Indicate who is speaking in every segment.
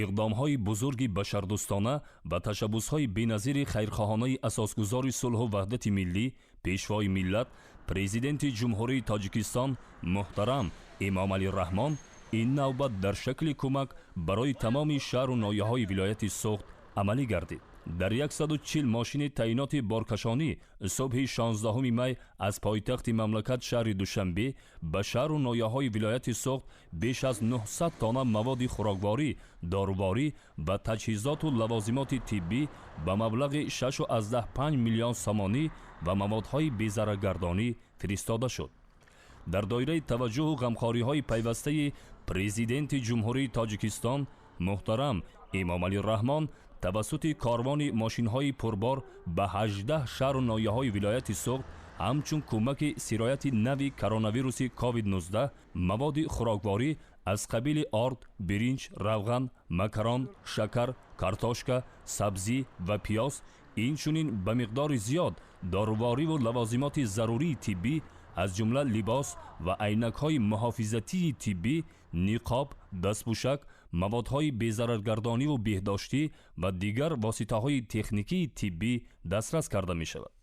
Speaker 1: Иқдомҳои бузурги башардӯстона ва ташаббусҳои беназири хайрхоҳонаи асосгузори сулҳу ваҳдати миллӣ, Пешвои миллат, Президенти Ҷумҳурии Тоҷикистон муҳтарам Эмомалӣ Раҳмон ин навбат дар шакли кӯмак барои тамоми шаҳру ноҳияҳои вилояти Суғд амалӣ гардид. Дар 140 мошини таъиноти боркашонӣ субҳи 16 май аз пойтахти мамлакат шаҳри Душанбе ба шаҳру ноҳияҳои вилояти Суғд беш аз 900 тонна маводи хӯрокворӣ, доруворӣ ва таҷҳизоту лавозимоти тиббӣ ба маблағи 6,5 миллион сомонӣ ва маводҳои безараргардонӣ фиристода шуд. Дар доираи таваҷҷӯҳу ғамхориҳои пайвастаи Президенти Ҷумҳурии Тоҷикистон муҳтарам Эмомалӣ Раҳмон тавассути корвони мошинҳои пурбор ба 18 шаҳру ноҳияҳои вилояти Суғд ҳамчун кӯмаки сирояти нави коронавируси COVID-19 маводи хӯрокворӣ аз қабили орд, биринҷ, равған, макарон, шакар, картошка, сабзӣ ва пиёз, инчунин ба миқдори зиёд дорувориву лавозимоти зарурии тиббӣ аз ҷумла либос ва айнакҳои муҳофизатии тиббӣ, ниқоб, дастпӯшак, маводҳои безараргардониву беҳдоштӣ ва дигар воситаҳои техникии тиббӣ дастрас карда мешавад.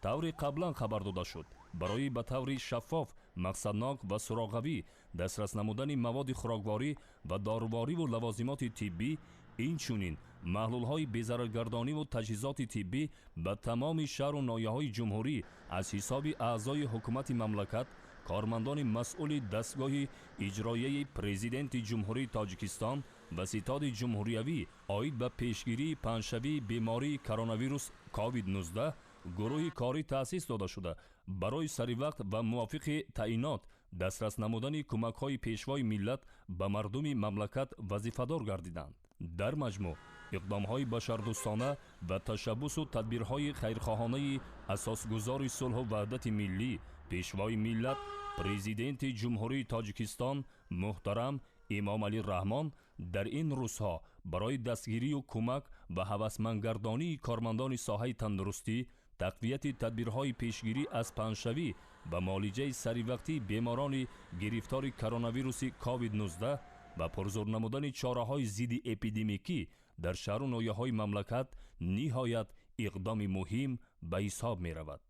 Speaker 1: Тавре қаблан хабар дода шуд, барои ба таври шаффоф, мақсаднок ва суроғавӣ дастрас намудани маводи хӯрокворӣ ва дорувориву лавозимоти тиббӣ, инчунин маҳлулҳои безараргардониву таҷҳизоти тиббӣ ба тамоми шаҳру ноҳияҳои ҷумҳурӣ аз ҳисоби аъзои ҳукумати мамлакат, кормандони масъули дастгоҳи иҷроияи Президенти Ҷумҳурии Тоҷикистон ва Ситоди ҷумҳуриявӣ оид ба пешгирии паҳншавии бемории коронавирус COVID-19 гурӯҳи корӣ таъсис дода шуда, барои саривақт ва мувофиқи таъинот дастрас намудани кӯмакҳои Пешвои миллат ба мардуми мамлакат вазифадор гардиданд. Дар маҷмӯъ иқдомҳои башардӯстона ва ташаббусу тадбирҳои хайрхоҳонаи асосгузори сулҳу ваҳдати миллӣ, Пешвои миллат, Президенти Ҷумҳурии Тоҷикистон муҳтарам Эмомалӣ Раҳмон дар ин рӯзҳо барои дастгирию кӯмак ва ҳавасмандгардонии кормандони соҳаи тандурустӣ, тақвияти тадбирҳои пешгирӣ аз паҳншавӣ ва муолиҷаи саривақтии беморони гирифтори коронавируси COVID-19 ва пурзур намудани чораҳои зидди эпидемикӣ дар шаҳру ноҳияҳои мамлакат ниҳоят иқдоми муҳим ба ҳисоб меравад.